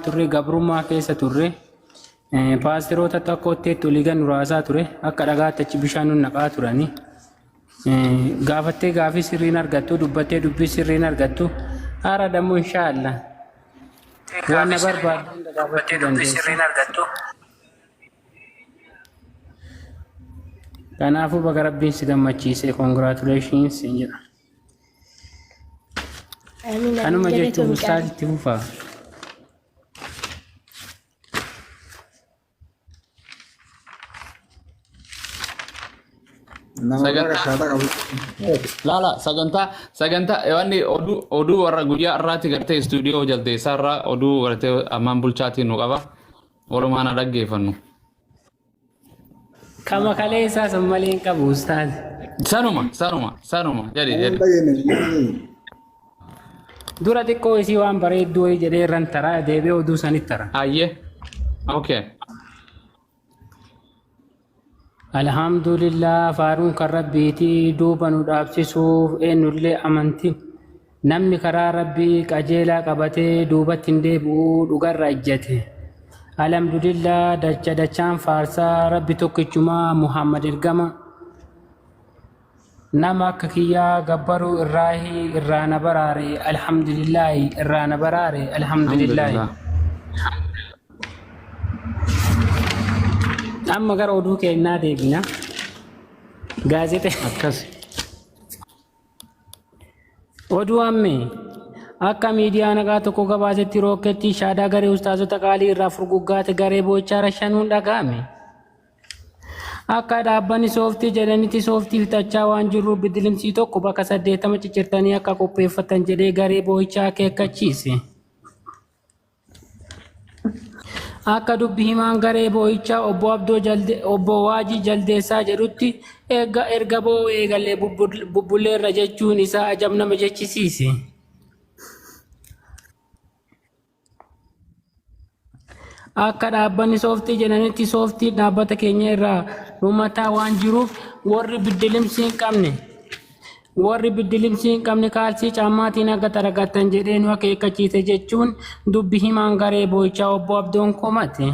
turre, gabrummaa keessa turre. Paasteroota akka otteetti olii gad nu raasaa ture, akka dhagaatti achi bishaan nu naqaa turani. Gaafattee gaafii sirriin argattu, dubbattee dubbii sirriin argattu. Haara dammoo inshaallah. Waan na barbaaddu hunda gaafachuu dandeessa. Kanaafuu baga Rabbiin si gammachiise, congratulations siin jedha. Amiin amiin Kanuma jechuun galatoomi ustaaz qaalii. itti fufaa. Nama biraa Sagantaa shaataa qabu. laala sagantaa sagantaa wanni oduu oduu warra guyyaa irraatti gartee istuudiyoo jaldeessaa irraa oduu gartee ammaan bulchaatiin nu qaba. Walumaan haa dhaggeeffannu. Kama kalee isaa sun malee hin qabu ustaaz. Sanuma sanuma sanuma jedhi Nama hin jedhi. dhageenye hin dhageenye. Dura xiqqoo isii waan bareedduu wayii jedhee irran taraa deebi'ee oduu sanitti tara. Ayyee. Okay. Alhamdulillah, faaruun kan Rabbiiti, duuba nu dhaabsisuuf eenyullee amanti. Namni karaa Rabbii qajeelaa qabatee duubatti hin deebi'u, dhugarra ejjate. Alhamdulillah, dacha dachaan faarsaa Rabbi tokkichumaa, Muhammad ergama. Nama akka kiyyaa gabbaruu irraahi irraa na baraare, alhamdulillaahi, irraa na baraare, alhamdulillaahi. Alhamdulillah. Amma gara oduu keenyaa deebina. Gaazexa Akkas. Oduu amme akka miidiyaa naqaa tokko gabaasetti rookkeettii shaadaa garee ustaazota qaalii irraa furguggaate garee boo'ichaa rashanuun dhaga'ame. Akka dhaabbanni sooftii jedhanitti sooftii fixachaa waan jirruuf bidilimsii tokko bakka 80 ciccirtanii akka qopheeffatan jedhee garee boo'ichaa akeekkachiise. Akka dubbi himaan garee boo'ichaa obbo Abdoo Jalde, obbo Waajii Jaldeessaa jedhutti erga erga boo'uu eegallee bubbulleerra jechuun isaa ajab nama jechisiise. Akka dhaabbanni sooftii jedhanitti sooftiin dhaabbata keenya irraa dhumataa waan jiruuf warri biddilimsii hin qabne warri biddilimsii hin qabne kaalsii caammaatiin akka xaragattan jedhee nu akeekkachiise jechuun dubbi himaan garee boo'ichaa obbo Abdoon komate.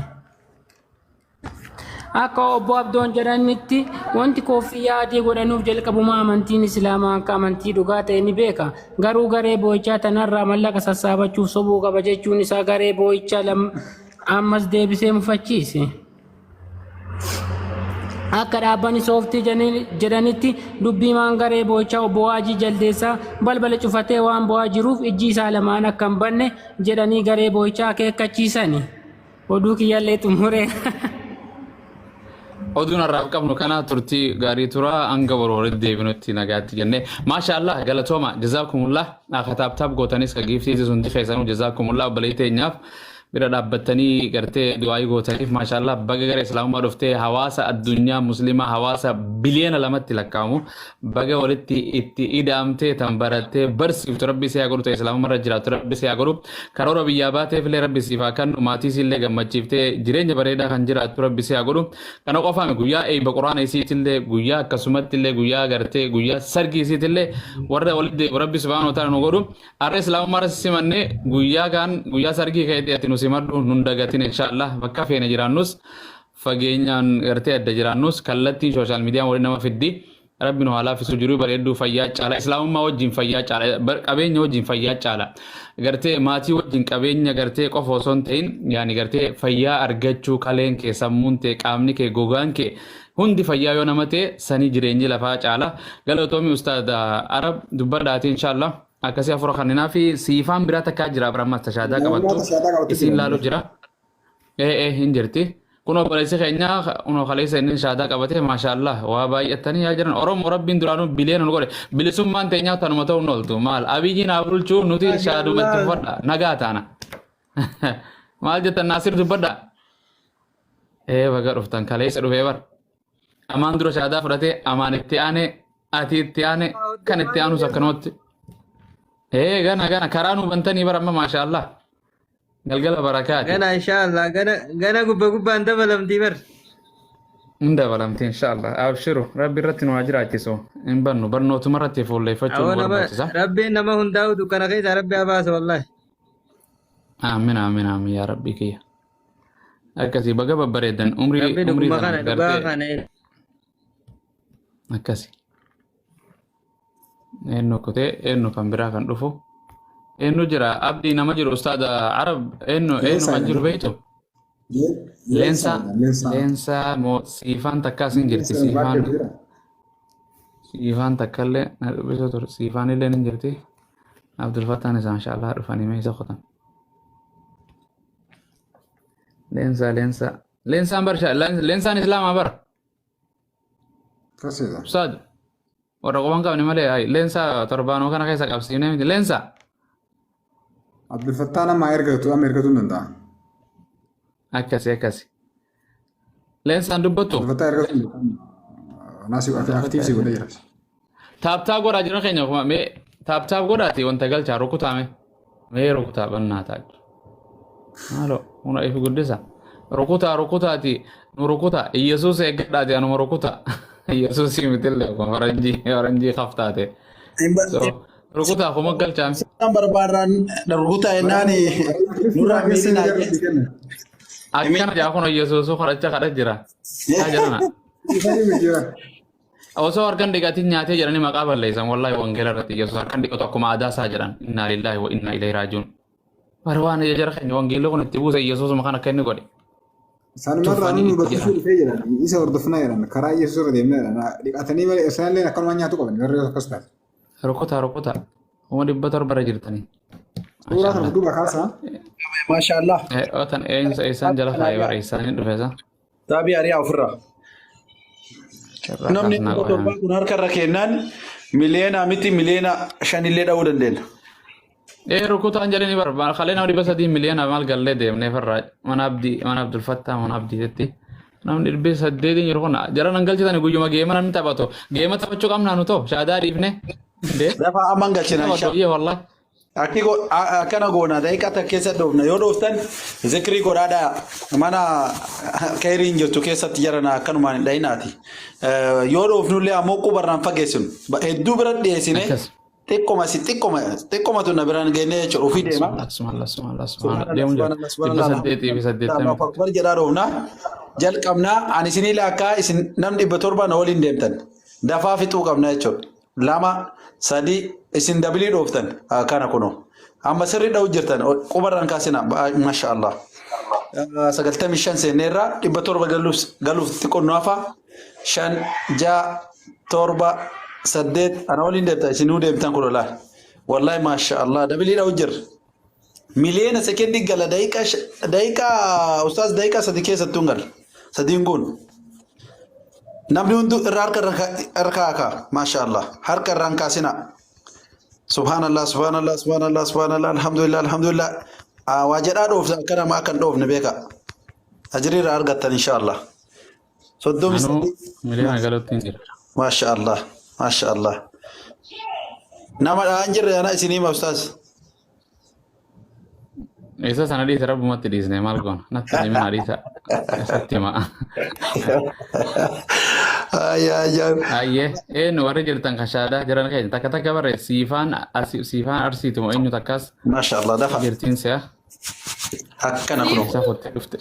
Akka obbo Abdoon jedhanitti wanti kooffiyyaa adii godhanuuf jalqabumaa amantiin Islaamaa akka amantii dhugaa ta'e ni beeka. Garuu garee boo'ichaa tanarraa mallaqa sassaabachuuf sobuu qaba jechuun isaa garee boo'ichaa ammas deebisee mufachiise. Akka dhaabbanni sooftii jedhanitti dubbii himaan garee boo'ichaa obbo Waajii Jaldeessaa balbala cufatee waan boo'aa jiruuf ijji isaa lamaan akka hin banne jedhanii garee boo'ichaa akeekkachiisani. Oduu kiyyallee xumuree. Oduun har'aaf qabnu kana, turtii gaarii tura, hanga boru walitti deebinutti nagaatti jennee. Maasha Allah, galatooma, jazaakumullah, akka taaptaap gootanis ka giiftiitis hundi keessanuu jazaakumullah, obboleettii teenyaaf bira dhaabbattanii gartee du'aayii gootaniif. Maasha Allah, baga gara islaamummaa dhuftee, hawaasa addunyaa muslimaa hawaasa biliyoona 2tti lakkaa'amu baga walitti itti ida'amtee, tan barattee barsiiftu rabbi si haa godhu, ta'e islaamummaa irra jiraattu rabbi si haa godhu, karoora biyyaa baateef illee rabbi siif haa kennu, maatii si illee gammachiiftee jireenya bareedaa kan jiraattu rabbi si haa godhu. Kana qofaami, guyyaa eebba quraana isiitillee, guyyaa akkasumatti illee, guyyaa gartee guyyaa sargii isiitillee warra walitti deebi'u rabbi subhaanahu wa ta'ala nu godhu. Har'a islaamummaa irra simanne, guyyaa kaan guyyaa sargii keetii ati nu simadhu, nun dagatin inshaallah. Bakka feene jiraannus, fageenyaan gartee adda jiraannus, kallattiin sooshaal miidiyaan waliin nama fiddi. Rabbi nu haa laaffisu. Jiruu bareedduu fayyaa caala, islaamummaa wajjin fayyaa caala, qabeenya wajjin fayyaa caala, gartee maatii wajjin qabeenya gartee qofa osoo hin ta'in, yaani gartee fayyaa argachuu, kaleen kee, sammuun tee, qaamni kee, gogaan kee hundi fayyaa yoo nama ta'e sanii jireenyi lafaa caala. Galatoomi ustaad Arab, dubbadhaati inshaallah. Akkasii afura kanninaa fi siifaan biraa takkaa jira, bira ammas tashaadaa Namummaa qabattu tashaadaa qabattu isiin jira. laalu jira. Ee ee, hin jirti. Kun obboleessi keenya kunoo kaleessa inni shaadaa qabate, maashaallah, waa baay'atanii yaa jiran. Oromoo Rabbiin duraanuu biliyoona nu godhe. Bilisummaan teenyaa tanuma ta'uu hin ooltu. Maal Abiyyiin haa bulchuu, nuti shaaduma itti fufadha nagaa taana. Maal jettan Naasir, dubbadha. Ee, baga dhuftan, kaleessa dhufee bar. Amaan dura shaadaa fudhatee, amaan itti aane, ati itti aane, kan itti aanus akkanumatti. Ee, gana gana karaa nu bantanii bara amma, maashaallah. Galgala barakaati. Gana inshallah, gana gana gubba gubbaan dabalamtii bar. Hin dabalamti inshallah. Abshiru, rabbi irratti nu haa jiraachisu. Hin bannu, barnootuma irratti fuulleeffachuu Awoo nu nama barbaachisa. rabbiin nama hundaa'u dukkana keessa rabbi haa baasu wallahi. Aamin aamin aamin yaa rabbii kiyya. Akkasii baga babbareedan umrii Rabbi umrii dhuguma tana kana dhugaa gartee kana akkasi. Eenyu kutee eenyu kan biraa kan dhufu. Eenyu jira abdii nama jiru ustaada Arab eenyu eenyu Leensaa kan jiru jedhama. beektu. Leensaa Leensaa jedhama. Leensaa. leensaa moo siifaan takkaas hin jirti Leensaa siifaan baay'ee jira. siifaan takkallee na dubbisuu ture siifaan illee ni jirti. Abdulfattaan isaa inshaallah dhufanii mee isa qotan. Leensaa leensaa leensaan bar leensaan islaamaa bar Akkasiidha. ustaad warra quban qabne malee ay leensaa torbaanoo kana keessa qabsiifnee miti leensaa. Abdulfattaa nama ergatu amma ergatuu hin danda'a. Akkasi akkasi. Leensaan dubbattu. Abdulfattaa ergatuu hin danda'a. Naasii aktiivsii godhee jira. Taaptaap godhaa jiran keenya kuma mee taaptaap godhaati wanta galchaa rukutaame. Mee rukutaa bannaa ta'a. Maaloo huna ifi guddisa. Rukutaa rukutaati nu rukutaa Iyyasuus eeggadhaati anuma rukutaa. Iyyasuus mitillee kun faranjii faranjii kaftaate. So rukutaa kuma galchaame. Isaan barbaadaan rukutaa jennaan nurraa Aktiivsii keessa miidhinaa jira kenna. Akkana jaa kun Iyyasuusu kadhacha kadha jira. Haa jedhana. Ifanii jira. Osoo harkan dhiqatiin nyaatee jedhanii maqaa balleessan wallahi wangeela irratti Iyyasuus harkan dhiqatu akkuma aadaa isaa jedhan. Innaa lillaahi wa innaa ilayhi raaji'uun. Bara waan ija jara keenya wangeelli kun itti buuse Iyyasuusuma kan akka inni godhe. Isaanumarraa Tuffanii nu itti barsiisuu jedhan. dhufee jedhan. Isa hordofnaa jedhan. Karaa Yesuus irra deemnaa jedhan. Dhiqatanii malee isaan akkanumaan nyaatu qaban. Warri akkas taate. Rukutaa rukutaa. 700,000 irra jirtanii. Suuraa kana Maashaallah. duuba kaasaa. Maashaallah. Ootan eensa eessaan jala kaa'ee bara eessaan hin dhufe isa. Xaabii ari'aa ofirraa. Irraa Namni kaasnaa dhibba qoyaan. torbaa kun harka irra kennaan miliyoona miti miliyoona shanillee dha'uu dandeenya. Ee rukutaan jedhanii barbaada. Kalee nama 300 miliyoona maal gallee deemnee farraa mana abdii mana Abdulfattaa mana abdiitti. Namni 800 jiru kun jara nan galchitani guyyuma geema namni taphatu. Geema taphachuu qabnaa nu ta'u shaadaa dhiifne. Dee Lafa amma hin galchina taphatu insha biyya wallahi. Akki akkana goona daqiiqaa takka keessa dhoofna yoo dhooftan zikrii godhaadhaa mana kayriin jirtu keessatti jarana akkanumaan hin dhayinaati. Yoo dhoofnullee ammoo qubarraan fageessinu hedduu bira dhiyeessine Akkas. xiqqoma si xiqqoma xiqqomatu na biraan geenne jechuudha ofii deema. Subhanallah subhanallah subhanallah subhanallah Subhanallah deemu jira. subhanallah subhanallah 880. Allahu akbar jedhaa dhoofna jalqabnaa ani isinii laakkaa isin nam 700 na waliin deemtan dafaa fixuu qabna jechuudha. Lama sadi isin dabilii dhooftan kana kunoo amma sirri dha'u jirtan qubarraan kaasina masha Allah. 95 seenneerra 700 galuuf xiqqoo nu hafa 5 6 7 8 ana waliin deemtan isinuu deemtan kun olaa wallahi masha Allah dabilii dha'u jirra. Miliyoona sekendii gala daqiiqaa daqiiqaa ustaaz daqiiqaa 3 keessattuu hin gala sadiin kun. Namni hunduu irra harka irra kaa'a masha Allah harka irraan kaasina. Subhanallah subhanallah subhanallah subhanallah alhamdulillah alhamdulillah. Waa jedhaa dhoofta akka namaa akka hin dhoofne beeka. Ajirii irraa argattan insha Allah. Soddomi Anuu sadii. miliyoona galuutti hin jira. Masha Allah masha Allah. Nama dhahaan jirre ana isinii hima ustaaz. Isa sana dhiise rabbumatti dhiisne maal goona natti hin himin dhiisa isatti hima. Ay ay ay. Ayyee eenyu warri jirtan kan shaadaa jiran keenya takka takka barre siifaan siifaan arsiitu moo eenyu takkas Masha Allah dafa. jirtiin si'a Akkana kunoo. isa kottee dhufte.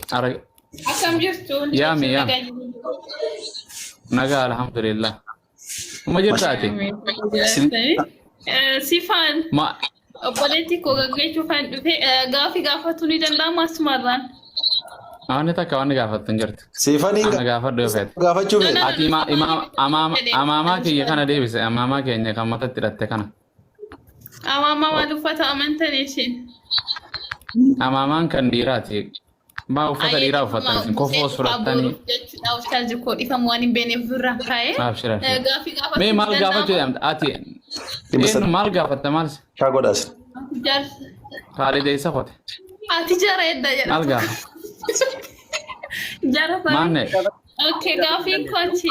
Akkam jirtu? Yaami yaami nagaa alhamdulillah. Uma jirtaati? Sifaan Ma obboleettii koo gaggeessuufaan dhufe gaafii gaafachuu ni danda'ama asumarraan. Wanni takka wanni gaafattu hin jirtu. Siifaniin Ana gaafadhu yoo feete. gaafachuu No, feete. no, no, Ati amaamaa kiyya kana deebise amaamaa keenya kan matatti hidhatte kana. Amaamaa maal uffata amantan ishiin? Amaamaan kan dhiiraati. Maa uffata dhiiraa uffattan isin kofoos fudhattanii. Jechuudha ustaazi koo dhifamu waan hin beekneef irraa kaa'ee. Abshir abshir. Gaafii gaafachuu Mee ni maal gaafachuu danda'ama? deemta? Ati Dhibba eenyu sadii. maal gaafatta maal? Kaa godhaas. Jaarsa. Kaalida isa qote. Ati jara edda Maal jedhama. gaafa? Jara bari. Maanne Okay, gaafiin kooti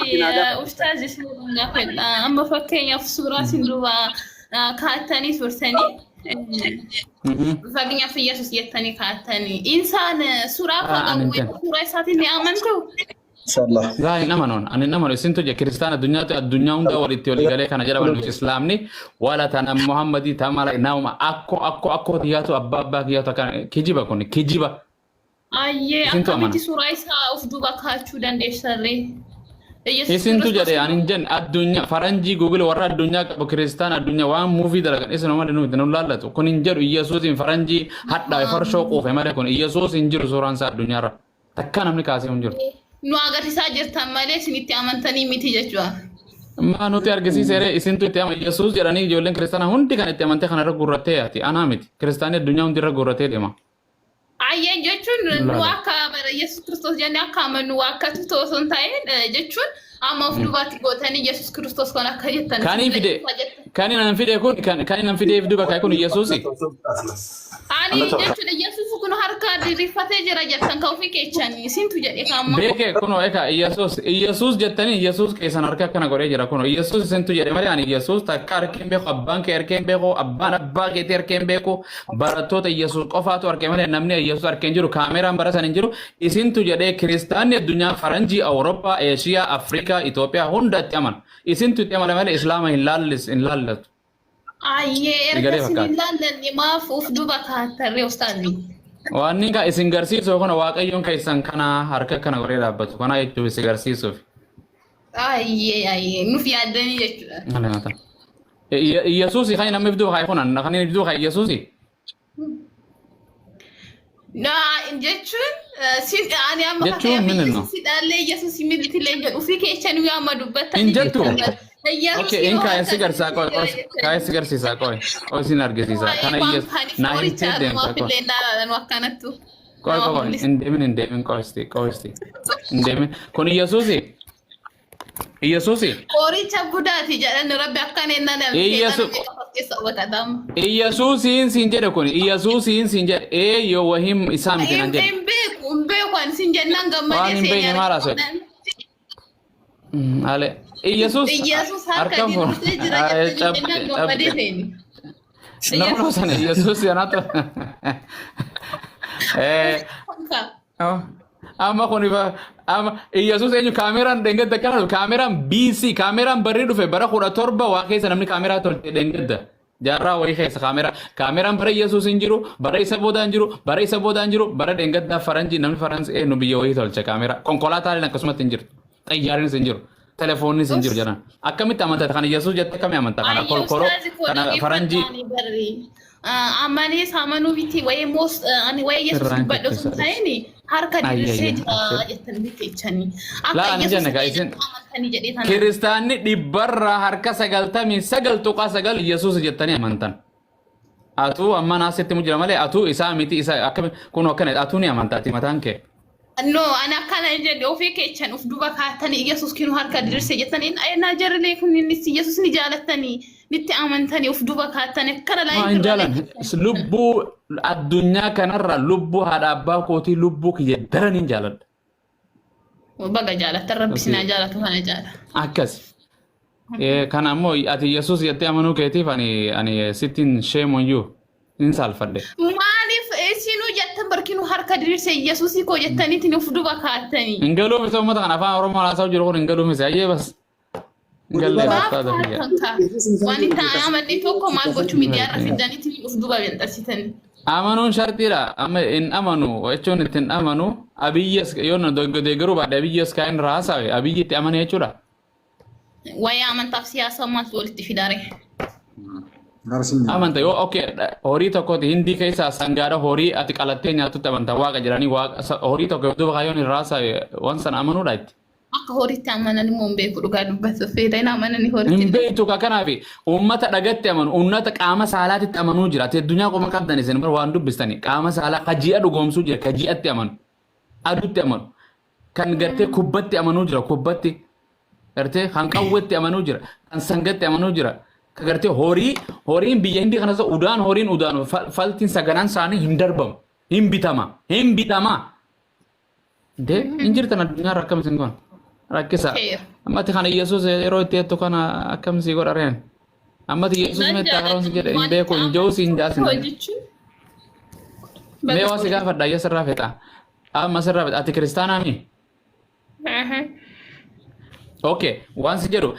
ustaazi isin gaafadha. Amma fakkeenyaaf suuraa isin duuba kaa'attanii turtanii. Fakkeenyaaf Yesuus jettanii kaa'attanii. Insaan suuraa Ani hin qabu suuraa isaatiin ni amantu? Inshallah. Laa hin amanoon ani hin amanu isintu je kiristaana addunyaatti addunyaa hunda walitti walii galee kana jedhaman nuti islaamni wala tana Muhammadii tamala nauma akko akko akkoo kiyyaatu abbaa abbaa kiyyaatu akkana kijiba kun kijiba. Ayyee Isintu amana. akkamitti suuraa isaa of duuba kaachuu dandeessarree? Yesuus Isintu Kiristoos jedhe ani hin jenne addunyaa faranjii Google warra addunyaa qabu kiristaan addunyaa waan muuvii dalagan isin malee nuti nu laallatu kun hin jedhu Iyyasuusin faranjii hadhaa farshoo quufe malee kun Iyyasuus hin jiru suuraan isaa addunyaarra takka namni kaasee hin jiru. Nu agarsiisaa jirtan malee isinitti amantanii miti jechuudha. Maa nuti argisiiseere isintu itti ama Iyyasuus jedhanii ijoolleen kiristaanaa hundi kan itti amantee kana irra guurrattee yaati anaa miti kiristaanii addunyaa hundi irra guurratee deema. Ayyee jechuun nu Laala. akka bara Yesuus Kiristoos jennee akka amannu waa akkatu ta'u osoo hin ta'in jechuun amma of duubaatti gootanii Yesuus Kiristoos kan akka jettan Kan isin fide isa jettan. kan nan fide kun kan nan fideef duba kai kun Iyyasuusi. Ani jechuun Yesuus kun harka diriirfatee jira jettan kan ofii keechanii isintu jedhe kan amma. Beeke kunoo eka Iyyasuus Iyyasuus jettanii Iyyasuus keessan harka akkana godhee jira kunoo Iyyasuus isintu jedhe malee ani Iyyasuus takka harkeen beeku abbaan kee harkeen beeku abbaan abbaa keetii harkeen beeku barattoota Iyyasuus qofaatu harkee malee namni Iyyasuus harkeen jiru kaameraan bara san hin jiru isintu jedhee kiristaanni addunyaa faranjii Awurooppaa Eeshiyaa Afrikaa Itoophiyaa hunda itti amana isintu itti amana malee Islaama hin laallis hin laallatu. Ayyee erga Egalee isin hin fakkaata. laallanne maaf of duuba kaattarree ustaazi. Waan inni isin garsiisu kana Waaqayyoon keessan kana harka kana godhee dhaabbatu kana jechuuf isin garsiisuuf. Ayyee ayyee nuuf yaaddanii jechuudha. Malee Iyyasuusi kan namni ibduu kan kunan kan inni ibduu kan Iyyasuusi. Na jechuun sin ani amma Jechuun fakkeenyaaf min inno? Yesuus dhaallee Yesuus militillee jedhu ofii keessan yoo amma dubbattanii Hin jettu. Yesuus Okay, in kaayessi garsiisaa qoy kaayessi garsiisaa qoy qoy isin argisiisa. Kana Iyyasuus naa himtee deemta qoy. illee naalaalan akkanattu. Qoy qoy qoy hin deemin hin deemin qoy qoy hin deemin. Kun Iyyasuusi. Iyyasuusi. Qoricha budaati jedhan rabbi akkana ennaan keessa hubatamu. Iyyasuusiin siin jedhe kun Iyyasuusiin siin jedhe ee yoo wahim isaa miti nan jedhe. Hin beeku hin beeku ani sin jennaan Waan gammadee hin beekne maal haasa'e? Ale Iyyasuus Iyyasuus harka diriirsee jira jettanii jennaan gammadee seeni. No, no, sana Iyyasuus yanaatu. Eh, oh. Amma kun ifa amma Iyyasuus eenyu kaameraan dheengadda kana kaameraan BC kaameraan barri dhufe bara 17 waa keessa namni kaameraa tolche dheengadda. Jaarraa wayii keessa kaameraa kaameraan bara Iyyasuus hin jiru bara isa booda hin jiru bara isa booda hin jiru bara dheengaddaa faranjii namni faransi eenyu biyya wayii tolche kaameraa konkolaataaleen akasumatti hin jirtu xayyaarinis hin jiru telefoonnis hin jiru jedhan akkamitti amantaa kana Iyyasuus jette akkamii amantaa kana kolkoloo kana faranjii Amanis amanuu miti wayii moos ani wayii Yesuus Irraan dubbadhu osoo hin keessaa ta'in harka diriirsee Ayyaayya, jira abshir. jettan miti jechanii. Laa Akka ani Yesuus jenne kaa isin amantanii jedhee tana. kiristaanni dhibbarraa harka 99.9 Yesuus jettanii amantan. Atuu amma naasitti mu jira malee atuu isaa miti isa akkami kun akkana atuu ni amantaati mataan kee. No, ani akkana hin jedhe ofii keechan of duba kaatanii Yesuus kinu harka diriirse jettanii naa jarrilee kun innis Yesuus ni jaalattanii nitti amantanii of duba kaatanii akkana Maa laa hin jaalan lubbuu addunyaa kanarra lubbuu haadha abbaa kootii lubbuu kiyya daran hin jaaladha. Baga jaalattan rabbi sinaa jaalatu kana jaala. Akkas. Kana ammoo ati Yesuus jettee amanuu keetiif ani sittiin shame on you hin saalfadhe. Maaliif isinuu jettan barkinuu harka diriirse Yesuusii koo jettaniitiin of duba kaatanii. Hin galuuf isa uummata kana afaan Oromoo haasa'u jiru kun hin galuuf isa ayyee bas. Hin gallee Maaf ustaaza kiyya. kaatan kaa? Waan itti amanne tokko maal gochuu miidiyaarra fidaniitiin of duba benxasitanii. Amanuun shartiidha. Amma hin amanu jechuun itti hin amanu abiyyas yoo na deeggaruu baadhe abiyyas kan irraa haasawe abiyyi itti amane jechuudha. Waa'ee amantaaf siyaasaa maaltu walitti fidaare? Garsiin Amanta yoo okay horii tokkooti hindii keessaa sangaadha horii ati qalattee nyaatutti amanta waaqa jedhanii waaqa horii tokko yoo duuba kaayyoon irraa haasawe waan sana amanuudha itti. Akka horiitti amanan immoo hin beeku dhugaa dubbatuuf fedhan amananii horiitti. Hin beektu ka kanaaf uummata dhagatti amanu uummata qaama saalaatitti amanuu jira. Ati addunyaa qoma qabdan isin bar waan dubbistani qaama saalaa ka ji'a dhugoomsuu jira ka ji'atti amanu aduutti amanu kan gartee kubbatti amanuu jira kubbatti gartee kan qawwetti amanuu jira kan sangatti amanuu jira ka gartee horii horiin biyya hindii kanas udaan horiin udaan faltiin saganaan isaanii hin darbamu hin bitama hin bitama. Dee hin jirtan addunyaa irra akkam isin goon rakkisa. Heer. Ammatti kana Yesuus yeroo itti jettu kana akkam si godha reen. Ammatti Yesuus Nan metti akaroon si jedhe hin jaalladha. beeku hin jiru si hin jaasin. Hojjechuun. Mee waa si gaafadha ayya sirraa fexa. Amma sirraa fexa ati kiristaanaa mi? Okay, waan si jedhu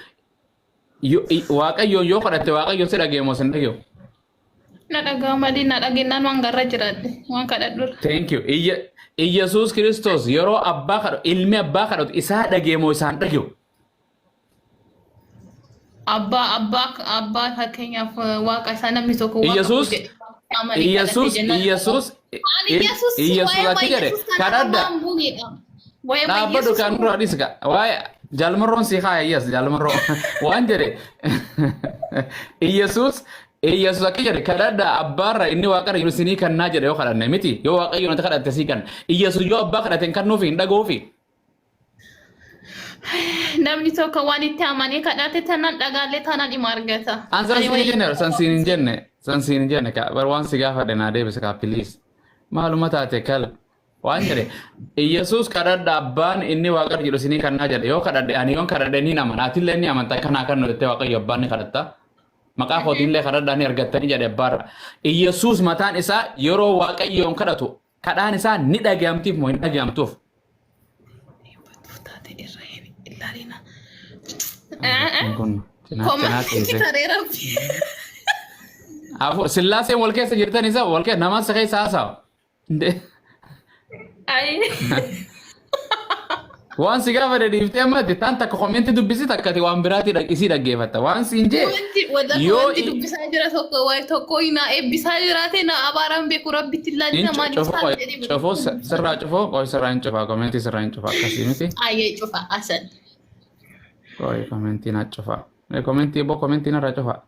Waaqayyoon yoo kadhatte Waaqayyoon si dhaga'e moo si hin dhaga'u? Na dhagaa malee na dhageenyaan waan garra jiraadhe waan kadhadhura. Thank you. Iyyasuus Kiristoos yeroo abbaa kadhatu ilmi abbaa kadhatu isaa dhaga'e moo isaan dhaga'u? Abbaa abbaa abbaa fakkeenyaaf waaqa isaa namni tokko waaqa Iyyasuus jedhe amanee kadhate Iyyasuus jennaan. Iyyasuus Ani Iyyasuus Iyyasuus waa'ee akki jedhe Iyyasuus kana kadhadha. waan buunedha. Waa'ee Dhaabbadhu Iyyasuus kan dura dhis ka. Waa'ee jaalmarroon si haaya yes jaalmarroo waan jedhe Iyyasuus Iyyasuus akki jedhe kadhadha abbaarra inni waaqarra jiru isinii kannaa jedhe yoo kadhanne miti yoo waaqayyoon ati kadhatte sii kanna. Iyyasuus yoo abbaa kadhate hin kennuufi hin dhaga'uufi. Namni tokko waan itti amanee kadhate tanaan dhagaallee tanaan dhima argata. An san Ani siin hin waa'ee jenne san siin hin jenne san siin hin jenne ka bar waan si gaafadhe naa deebise ka please. Maaluma taate kal waan jedhe Iyyasuus kadhadha abbaan inni waaqarra jiru isinii kannaa jedhe yoo kadhadhe ani yoon kadhadhe ni amana atillee ni amanta kanaa kan jettee waaqayyo abbaan ni kadhatta. Maqaa kootiinillee kadhadhaa ni argattanii jedhe abbaarra. Iyyasuus mataan isaa yeroo waaqayyoon kadhatu kadhaan isaa ni dhaga'amtiif moo hin dhaga'amtuuf? Taate irra hin ilaalina. Kun cinaa cinaa Komantii teessee. taree rabbi. Afur sillaaseen wal keessa jirtan isa wal keessa namaan sa keessa haasawa. Ayi. Waan si gaafate dhiiftee ammatti taan takka koomenti dubbisi takka ati waan biraatti isii dhaggeeffatta. Waan siin jee Wanti wanta yoo wanti dubbisaa jira tokko waa'ee tokko na eebbisaa jiraate na abaaraan beeku rabbitti ilaalina maaliif cufoo isaan jedhee cufoo sirraa cufoo qoy sirraa hin cufaa koomentii sirraa hin cufaa akkasii miti. Ayyee cufa asan. Qoy koomentii naa cufaa. Koomentii boo koomentii narraa cufaa.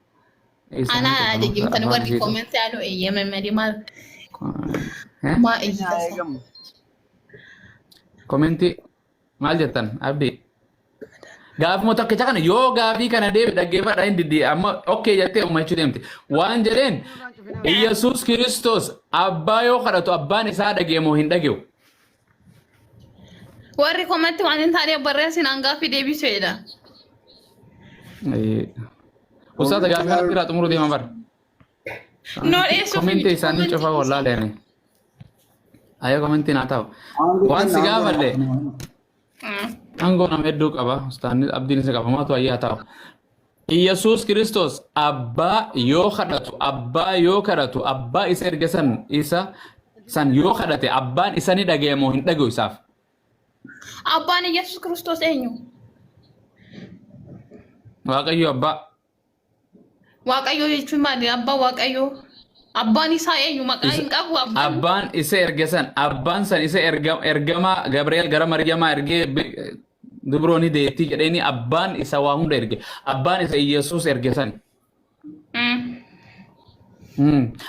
Anaa jijjiirtan warri koomentii anu eeyyame malee maal maa iyyita. Koomentii maal jettan abdii? Gaafuma tokkicha kana yoo gaafii kana deebi dhaggeeffadha hin diddi amma okkee jettee ummachuu deemti. Waan jedheen Iyyasuus Kiristoos abbaa yoo kadhatu abbaan isaa dhagee moo hin dhage'u? Warri koomentii waan hin taane barreessin hangaafi deebisuudha. Ustaaza gaafii kanatti irraa xumuruu deeman bara. Noo dhiyeessuuf Komentii isaanii cufaa wallaaleen. Ayyaa komentii naa ta'u. Waan si gaafadhe aangoo nama hedduu qaba. Ustaanni abdiin isa qaba. Maatu ayyaa ta'u. Iyyasuus Kiristoos abbaa yoo kadhatu abbaa yoo kadhatu abbaa isa erge san isa san yoo kadhate abbaan isa ni dhaga'e moo hin dhaga'u isaaf? Abbaan Iyyasuus Kiristoos eenyu? Waaqayyo abbaa. Waaqayyoo jechuun maali? Abbaan Waaqayyoo. Abbaan isaa eenyu? Maqaa hin qabu abbaan. Abbaan isa erge san abbaan san isa ergamaa Gabri'eel gara Maryamaa ergee dubroo ni deettii jedheeni abbaan isa waa hunda erge. Abbaan isa Iyyasuus erge san.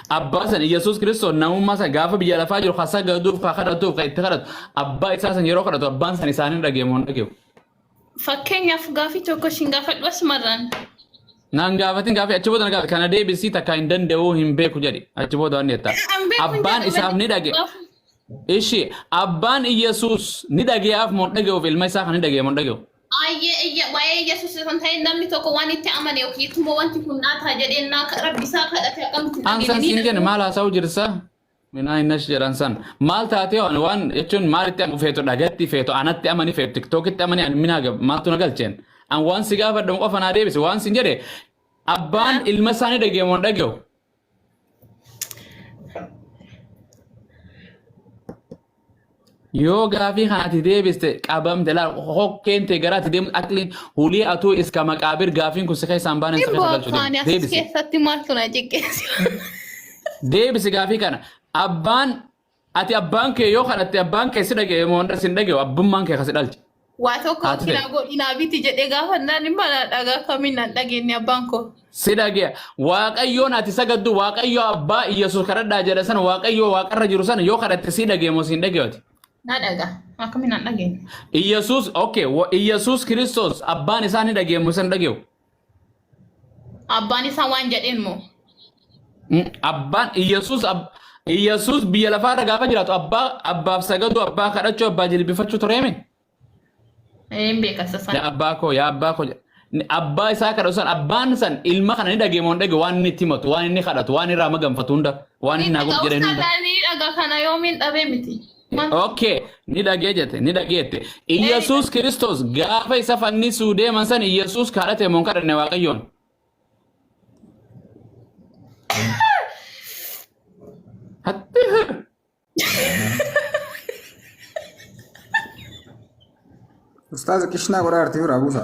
Abbaa san Iyyasuus Kiristoos namummaa san gaafa biyya lafaa jiru ka sagaduuf ka kadhatuuf ka itti kadhatu abbaa isaa san yeroo kadhatu abbaan san isaanii dhaga'e moo hin dhaga'u? Fakkeenyaaf gaafii tokko ishiin gaafadhu asumarraan. Naan gaafatin gaafii achi booda na gaafate kana deebisii takka hin danda'u hin beeku jedhi achi booda waan jetta. Abbaan isaaf ni dhage. Ishi abbaan Iyyasuus ni dhaga'aaf moo hin dhaga'uuf ilma isaa kan ni dhaga'e moo hin dhaga'u? Ayyee iyya waa'ee Iyyasuus osoo hin ta'in namni tokko waan itti amane yookiin immoo wanti kun naa ta'a jedhee naa rabbi isaa kadhate akkamitti An san siin jenne maal haasa'u jirsa? Minaa innash jedhan san. Maal taatee waan waan jechuun maalitti amma feetu dhagatti feetu anatti amani feetu tiktookitti amani ani minaa maaltu na galcheen. An waan si gaafadhamu qofa naa deebise waan siin jedhe abbaan ilma isaa ni dhaga'e moo hin dhaga'u? Yoo gaafii kana ati deebiste qabamte laal hokkeen tee gara ati deemtu aqliin hulii atuu iska maqaabir gaafiin kun si keessaan baaneen si keessa galchuu Afaanii deemu. as Deebisi. keessatti maaltu na ciqqeesse? Deebisi gaafii kana. Abbaan ati abbaan kee yoo kadhatte abbaan kee si dhaga'e moo si hin dhaga'u abbummaan kee ka si dhalche. Waa tokko Haati kinaa ta'e. godhi naa biti jedhee gaafannaan hin mana dhagaa kamiin naan dhageenye abbaan koo. Si dhaga'e. Waaqayyoon ati sagaddu Waaqayyo abbaa Iyyasuus kadhadhaa jedha sana Waaqayyo waaqarra jiru sana yoo kadhatte si dhaga'e moo si hin dhaga'u ati? Na dhagaa akkamiin naan dhageenye. Iyyasuus okay Iyyasuus Kiristoos abbaan isaa ni dhaga'e moo isa hin dhaga'u? Abbaan isaa waan jedheen moo? Abbaan Iyyasuus Iyyasuus biyya lafaarra gaafa jiraatu abbaa abbaaf sagaduu abbaa kadhachuu abbaa jilbifachuu tureemi? Hin beeka isa sana. Yaa abbaa koo yaa abbaa koo abbaa isaa kadhatu san abbaan san ilma kana ni dhagee moo hin dhagee waan inni itti himatu waan inni kadhatu waan irraa maganfatu hunda waan inni naa godhu jedheen hunda. Ni dhagaa kana yoomiin dhabee miti. Okay, ni dhagee jette, ni dhageette. Iyyasuus Kiristoos gaafa isa fannisuu deeman san Iyyasuus kadhate moo hin kadhanne Waaqayyoon? Hatti. Ustaaza qishnaa godhaa jirti biraa buusa.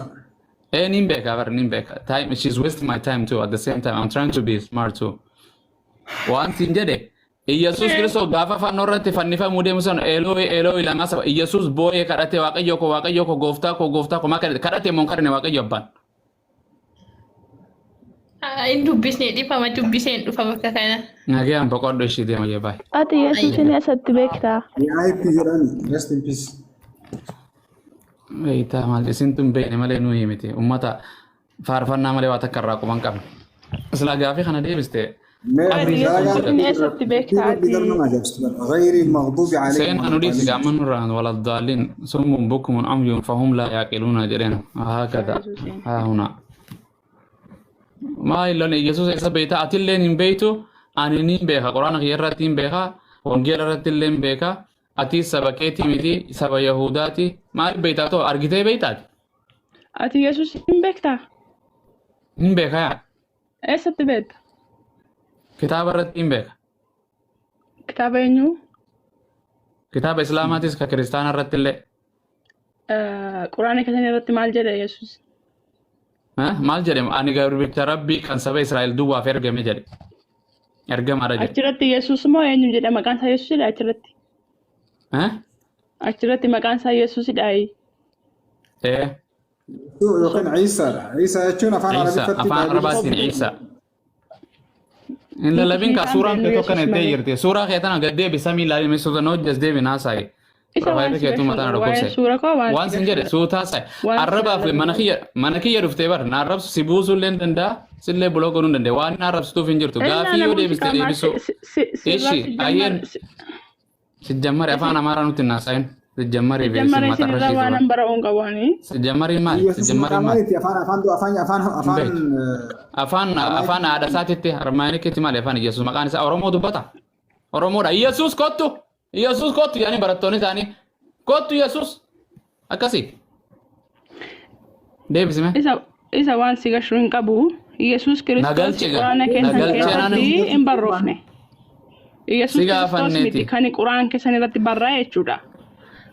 Eh, nin beeka bar, nin beeka. Time, she's wasting my time too. At the same time, I'm trying to be smart too. Waan siin jedhe, Iyyasuus Kiristoos gaafa fannoo irratti fannifamuu deemu sana Elooyi Elooyi lama saba Iyyasuus boo'ee kadhate Waaqayyo koo Waaqayyo koo gooftaa koo gooftaa koo maa kadhate kadhate moo hin kadhanne Waaqayyo abbaan. Hin dubbisne dhifama dubbiseen dhufa bakka kana. Nagayaan boqodhu ishii deema jee baay'ee. Ati Yesuusin eessatti beektaa? RIP jedhani rest in peace. Beektaa maal isin tun beekne malee nuyi miti ummata faarfannaa malee waa takka irraa quban qabna. Silaa gaafii kana deebiste Mee qabrii Ati dalagaa Yesuusin eessatti beektaa rabbi ati? garuu nama ajaa'ibsiisu bara. Ghayri maghduubi alayhim seenaa nu dhiisi waladdaalliin. gaamma nurraan waladdaalliin summun bukmun umyun fahum laa yaaqiluuna jedheen haakada Yesuusin. haa huna. Maal illoon Yesuus eessa beektaa atilleen hin beektu ani niin beeka quraana kiyya irratti hin beeka wangeela irratti illee hin beeka ati saba keetii miti saba Yahudaati maal beektaa too argitee beektaati Ati Yesuusin hin beektaa? hin beeka yaa Eessatti beekta? kitaaba irratti hin beeka Kitaaba eenyu? kitaaba islaamaatis ka kiristaana irratti illee Quraana keessan irratti maal jedha Yesuus? Maal jedhe ani garbicha rabbii kan saba Israa'el duwwaaf ergame jedhe ergamaadha jedhe Achirratti Yesuus moo eenyu jedha maqaan isaa Yesuusidha achirratti? Achirratti maqaan isaa Yesuusidha. Ee Yookiin Iisaadha. Iisaa jechuun afaan Iisa Arabiffatti afaan baay'ee Arabaatiin Iisa. Hin Nuti lallabin kaa hiikaan suuraan beeknu kee tokko Yesuus na ittee malee. jirti. Suuraa kee tana gad deebi samii ilaalii mee suuta na hojjas deebi naasa'i. Isa waan Profaayilli si keetuu gashuun mataa na qabu. Waa'ee dhukkubse. suura koo waan si Waan sin jedhe gashuun suutaa sa'i. waan si Arrabaaf lallabin mana qabu. kiyya mana kiyya dhuftee bar na arrabsu si buusuu illee hin danda'a. Sillee buloo godhuu hin danda'a. Waan na arrabsituuf hin jirtu. Illaa Gaafii yoo namoonni deebiste qaamaa deebisuu. sirraa Ishi si ayyeen jammar sijjammari afaan Amaaraa nutti hin haasa'in. Sijjammarii fi Sijjammara sin isinirraa maxarrashiitu waan bar. an bara'uun qabu ani. Sijjammariin maali? Yesuus maqaa Sijjammariin maali? maaliiti? Afaan afaan afaan afaan Hin afaan beektu. Afaan afaan haadha isaatitti harmaayinikitti maali afaan Yesuus maqaan isaa Oromoo dubbata. Oromoodha. Yesuus kottu! Yesuus kottu jedhanii barattoonni isaanii kottu Yesuus akkasii. Deebisime. Isa waan si gashu hin qabu. Yesuus Na Kiristoos galche gaa. quraana Na keessan galche naan keessatti hin barroofne. Yesuus si Kiristoos gaafanneeti. miti kan quraana keessan irratti barraa'e jechuudha.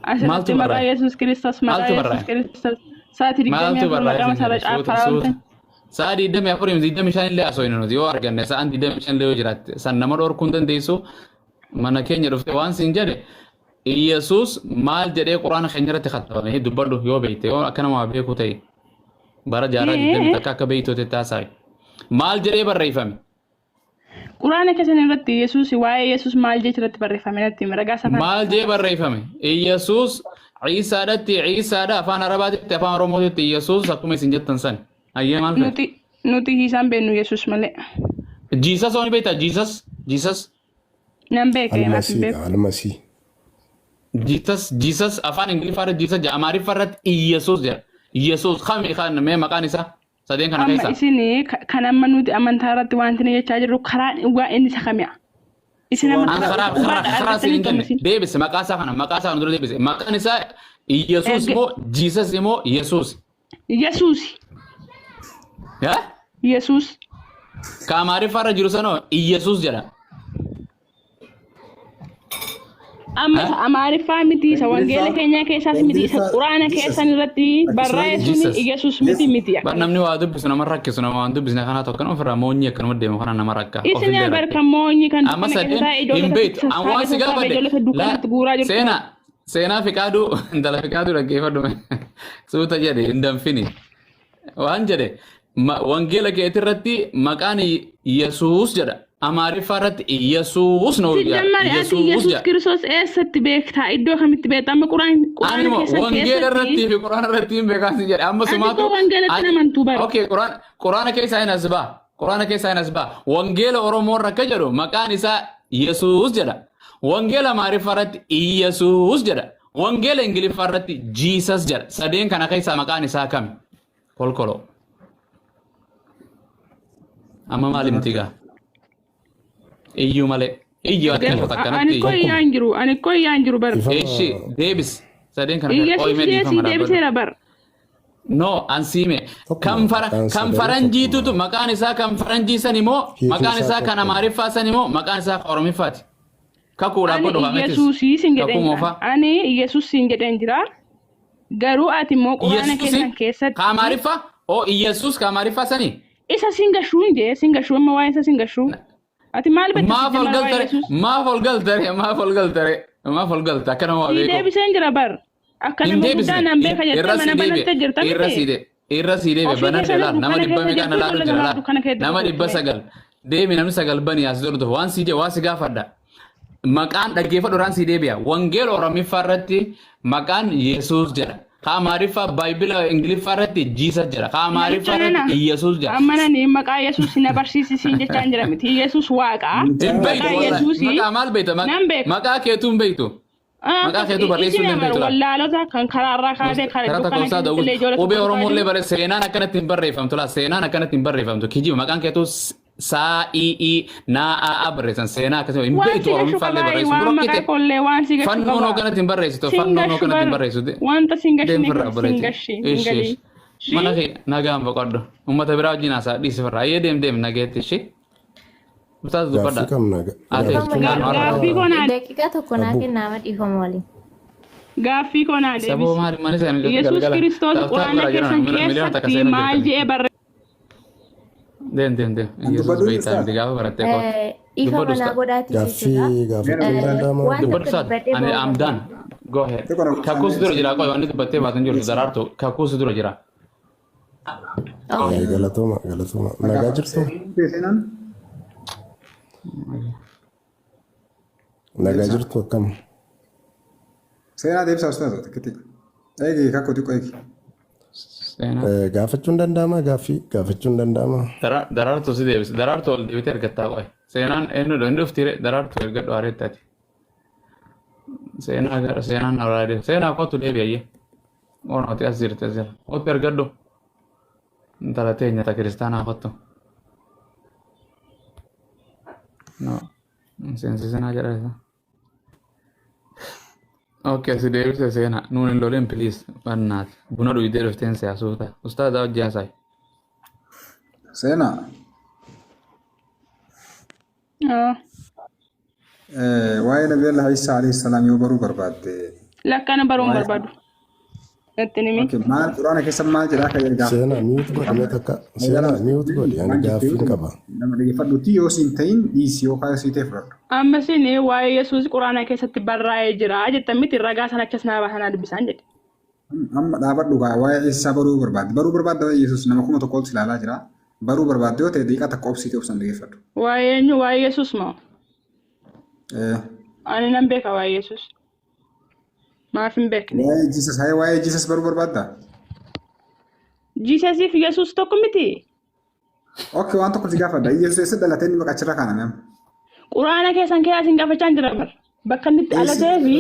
Asirratti Maaltu maqaa barraa'e? Yesuus Kiristoos maqaa Maaltu Yesuus barraa'e? Kiristoos sa'aatii digdamii Maaltu afur barraa'e maqaa sin isaarra jedhe suuta caaffaa suuta. ooltan. Sa'a 24 fi 25 illee haasofne nuti yoo arganne sa'aan 25 illee yoo jiraatte san nama dhorkuu hin dandeessu mana keenya dhufte waan siin jedhe Iyyasuus maal jedhee quraana keenya irratti kattabame dubbadhu yoo beekte yoo akka nama beeku ta'e bara jaarraa 20 takka akka beektu taasa'i. Maal jedhee barreeffame? Quraana keessan irratti Yesuus waa'ee Yesuus maal jecha irratti barreeffame natti himi ragaa safara. Maal jedhee barreeffame? Iyyasuus Ciisaadhatti Ciisaadha afaan Arabaatitti afaan Oromootitti Iyyasuus akkuma isin jettan san. Ayyee maal feete? Nuti isaan beeknu Yesuus malee. Jesus hoo ni beektaa? Jesus? Jesus? Nan beeka anaaf hin Almasiidha beeku. almasii. Jesus Jesus afaan Ingiliffaa irratti Jesus jedha Amaariffaa irratti Iyyasuus jedha. Iyyasuus kami kan mee maqaan isaa sadeen kana Amma keessaa? isin kan amma nuti amantaa irratti wanti nu jechaa jirru karaa dhugaa inni isa kami'a. Isin amma An karaa karaa karaa dhugaadha karaa siin argattanii hin jenne isin. deebise maqaa isaa kana maqaa isaa kana dura deebise maqaan isaa Iyyasuus Erga moo Jesus moo Yesuus? Yesuus Yaa? Yesuus Ka Amaariffaa irra jiru sanoo Iyyasuus jedha. Amma isa Amaariffaa miti, isa wangeela keenyaa keessaas miti, isa Quraana keessan irratti barraa'e suni Jesus. Iyesuus miti miti Bar akkamitti. namni waa dubbisu nama rakkisu nama waan dubbisne kanaa tokko kan ofirraa moonyii akkanuma deemu kana nama rakka Isin ofillee bar rakke. kan moonyi kan Amma dukkana keessa sadeen taa'e hin ijoollee beektu. An sassaabee waan si sassaabee gaafadhe ijoollee laa dukkanatti guuraa jirtu. seenaa seenaa fiqaaduu intala fiqaaduu dhaggeeffadhu suuta jedhe hin danfini. Waan jedhe wangeela keetii irratti maqaan Yesuus jedha. Amaariffaa irratti Yesuus nu jedha. Sijjammari ati Yesuus Yesuus jedha. Kiristoos eessatti beektaa? Iddoo kamitti beektaa? Amma quraan quraana Anuma keessan wangeela keessatti irratti fi quraana irratti hin beekaa si jedhe. Amma ati sumaatu koo wangeelatti ati amantuu bara. okay quraan quraana keessaa hin as ba'a. Quraana keessaa hin as ba'a. Wangeela Oromoo irra akka jedhu maqaan isaa Yesuus jedha. Wangeela Amaariffaa irratti Iyesuus jedha. Wangeela Ingiliffaa irratti Jesus jedha. Sadeen kana keessaa maqaan isaa kami? Kolkoloo. Amma maal himti gaa? Iyyuu malee. Iyyi waan xiqqoo Ani takkanatti koo iyyi. iyyaa hin jiru. Ani koo iyyaa hin jiru bar. Ifama Eeshi deebis. Sadeen kana kana Iyyasuus qo'imee jee dhiifama sii dhaabbadhu. deebiseera bar. No, ansiime. Tokkuma Kan fara maqaan kan sadanuu faranjiitutu tokkuma. maqaan isaa kan faranjii san immoo Hiikni maqaan isaa isaa kan tokkuma. Amaariffaa san immoo maqaan isaa kan Oromiffaati. Kakuudhaaf Ani godhu ametis. Iyyasuusii siin Kakuu jedheen jira. moofaa. Ani Iyyasuus siin jedheen jira. Garuu ati immoo quraana Iyyasuusi keessan ka keessatti Amaariffaa? Oo Iyyasuus ka Amaariffaa sanii? isa siin gashuu hin jee siin gashuu amma waa'ee isa siin gashuu. Ati maal beekta Maaf si ol jamara waa'ee galtare? Yesuus? Maaf ol galtare? Maaf ol galtare? Maaf ol galta? Akka nama waa Sii beeku. deebiseen jira bar. Akka Hin nama guddaa deebisne. naan beeka jettee Irra mana si deebi'e. banattee jirta Irra si miti. deebi'e. Irra si deebi'e. Ofii Banadhe keessan laal. Nama dukkana dhibba keessa meeqa na jirtu laalu ijoollee jira namaa laal. dukkana keessa Nama jirtu. 900. Deemi namni 9 bani as dordofu. Waan si jee waa si gaafadha. Maqaan dhaggeeffadhu irraan si deebi'a. Wangeela Oromiffaa irratti maqaan Yesuus jedha. Ka Amaariffaa Baayibila Ingiliffaa irratti Jiisas jedha. Ka Namicha Amaariffaa irratti nana Iyyasuus jedha. amma nani maqaa Yesuus na barsiisi siin jechaa hin jira miti. Yesuus waaqa. Hin Maqaa beektu wallahi. Yesuusi Maqaa maal beekta? nan beeka. Maqaa keetuu hin beektu. Maqaa keetuu barreessuu Isin hin amar dandeettu laal. wallaalota kan karaarraa kaatee kara Karaa dukkana takkoofsaa keessatti Daawud. illee ijoollee Qubee tokko Oromoo illee jiru. bare seenaan akkanatti hin barreeffamtu laa seenaan akkanatti hin barreeffamtu kijiba maqaan keetuu saa i i naa a a barreessan seenaa akkasuma hin Waan beektu si gashu Oromiffaa illee qabaa barreessu waan dura maqaa kite koollee waan si gashu fannoon qabaa. akkanatti hin barreessitu Sin fannoon gashu akkanatti hin bar barreessitu wanta sin deem gashine firraa sin obboleetti gashi hin ishi galii. ishi mana Shi kee nagaan boqodhu uummata biraa wajjin haasaa dhiisi firraa ayyee deem deem nageetti ishi ustaas Gaaffii dubbadha qabna. ate Gaafachuun Gaaffii danda'ama. koo naa Daqiiqaa tokko naa Abbuu. kennaa dhiifama waliin. Gaaffii koo naa Saboo deebisi. maali manis ani Yesuus galgala Kiristoos taaftaa quraana bira jiran keessan miliyoona takka keessatti seenuu maal jirtani. je'ee barreesse? Deem deem deem An Yesuus dubbadhu beektaa ustaas. miti gaafa barattee kootu. Dhiifama Dubbadhu naa ustaas. godhaatii jechuudha. Gaaffii gaafachuun danda'ama. Waan Dubbadhu tokko ustaas. dubbadhee Ani ba'uu I'm done. barbaada. Go ahead. Xiqqoo na Kakuus dura jira obsaan qoy wanni dubbattee baatu hin jirtu daraartu kakuus dura jira. Okay. Galatooma galatooma. Nagaa jirtu? Seenaan Nagaa deebisa. jirtu akkam? Seenaa deebisa ustaas xiqqiti. Eegi kakuu xiqqoo eegi. Seenaa. Gaafachuun danda'ama gaaffii gaafachuun danda'ama. Daraartu si deebisa. Daraartu ol deebitee argattaa qoy. Seenaan eenyudha hin dhuftire daraartu ergadhu aareettaati. Seenaa gara seenaan na biraa deema. Seenaa kootu deebi ayyee. Onooti as jirti as jira. Kootu ergadhu. Intala teenya ta kiristaanaa kottu. No. Seensisinaa jedha isa. Okay, si deebise seenaa. Nuun hin lolin please. Bannaati. Buna dhuydee dhufteen siyaasuuta. Ustaazaa hojii haasayi. Seenaa waa'ee Nabi Allah Isaa alayhi salaam yoo baruu barbaadde Lakkana baruun waa'ee barbaadu. Natti himi. okay, maal quraana keessa maal jedha akka jedhe Seenaa mute godhi mee takka. Seenaa mute godhi ani waan jettee gaaffiin qaba. nama dhaggeeffadhutti yoo siin ta'in dhiisi yookaan sii ta'e fudhadhu. Amma isin waa'ee Yesuus quraana keessatti barraa'ee jira jettan miti ragaa sana achas naa baasanaa dubbisaan jedhe. Amma dhaabadhu gaa waa'ee isaa baruu barbaadde baruu barbaadde waa'ee Yesuus nama 1000 oltu ilaalaa jira. Baruu barbaadde yoo ta'e daqiiqaa takka obsiitee obsaan dhaggeeffadhu. Waa'ee eenyu waa'ee Yesuus moo? Ani nan beeka waa'ee Yesuus. Maaf hin beekne? Waa'ee Jesus haa waa'ee Jesus baruu barbaaddaa? Jiisasiif Yesuus tokko miti. Okay waan tokko si gaafadha. Yesuus eessa dhalatee inni maqaa achirraa kaaname amma? Quraana keessan keessaa isin gaafachaa hin jira bar. Bakka inni itti dhalatee fi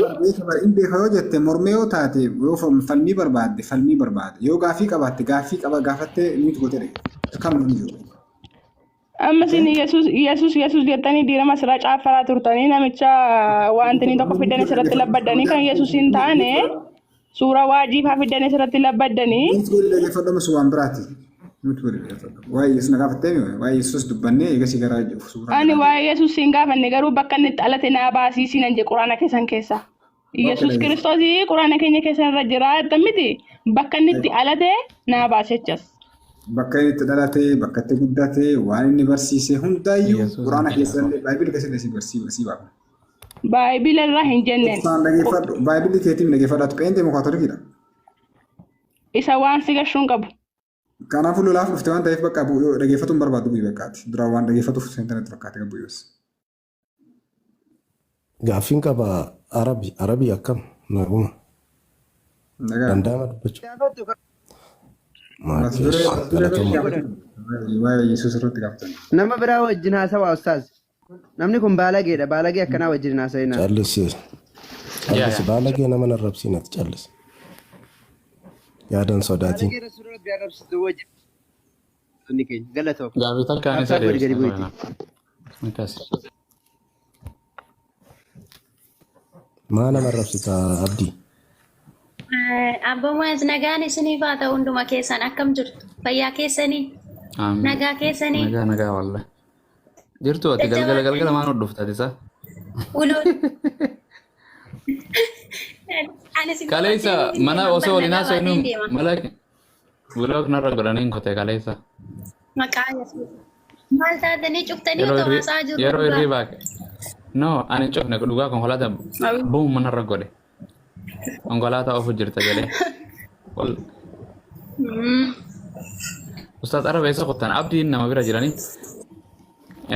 Inni beeka yoo jette mormee yoo taate yoo falmii barbaadde falmii barbaadde yoo gaaffii qabaatte gaaffii qaba gaafattee nuti gootee dhage. Kam hin jiru. Amma isin Yesuus Yesuus Yesuus jettanii diirama asirraa caaffaraa turtanii namicha wanti inni tokko fidanii asirratti labbaddanii kan Yesuus hin taane suuraa waajiifaa fidanii asirratti labbaddanii Nuti godhi dhaggeeffadhu ammas waan biraati. Nuti godhi dhaggeeffadhu. Waa'ee Yesuus na gaafattee mi? Waa'ee Yesuus dubbannee eegasii gara suuraa ani biraati. waa'ee Yesuus hin gaafanne garuu bakka inni itti dhalate naa baasii siin jedhe quraana keessan keessa. Okay Yesuus dhaggeeffadhu. Kiristoos quraana keenya keessa irra jira jettan miti bakka inni itti dhalate naa baase jechas. Bakka inni itti dhalate, bakka itti guddate, waan inni barsiise hundaayyuu Yesuus quraana hin keessa jedhamu. illee baayibili keessa illee si baafna. Baayibila irraa hin jenneen. Obsaan dhaggeeffadhu. Baayibili keetiin dhaggeeffadhu. Ati pheenxee moo kaatolikiidha? Isa waan si gashuu hin qabu. Kanaafuu lolaaf dhufte waan ta'eef bakka dhaggeeffatu hin barbaadu bu'ii bakkaati. Duraan waan dhaggeeffatuuf seentanatti fakkaate qabu yoos. Gaaffiin qaba Arabi Arabii akkam naguma Nagaa. danda'ama dubbachuu. Gaafadhu Mata duree Maakeesh mata duree irratti galatoma. gaafatan. Waa'ee Yesuus irratti gaafatan. Nama biraa wajjin haasawaa ustaaz. Namni kun baalageedha. Baalagee akkanaa wajjin hin haasa'inaa. Callisi Yaa callisi yaa. baalagee nama narrabsiin ati callisi. Yaadan sodaatiin. Baalagee rasuula rabbi arrabsitu wajjin. Inni keenya galatoom. Gaaffii takkaan isa Taaptaap godhi gadi deebisa. bu'iiti. Akkas. Maa nama arrabsita Abdii? Abboowwan nagaan isiniif haa ta'u hunduma keessan akkam jirtu? Fayyaa keessanii? Amiin. Nagaa keessanii? Nagaa nagaa wallahi. Jirtu ati galgala galgala maan dhufta ati isaa? Uloon. Ani si Kaleessa qabatee mana deema, osoo waliin nagaa haasofnu baatee deema. mala bilook narra godhanii hin kote kaleessa. Maqaa Yesuus. Maal taatanii cuftanii Yeroo otoo irri haasaa jirru yeroo dhugaa. irri baake. No ani hin cufne dhugaa konkolaataa bu'uun manarra godhe. Konkolaataa ofu jirta jedhee. Wal Ustaaz Araba eessa qottan abdiin nama bira jiranii.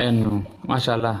Eenyu maashaallah.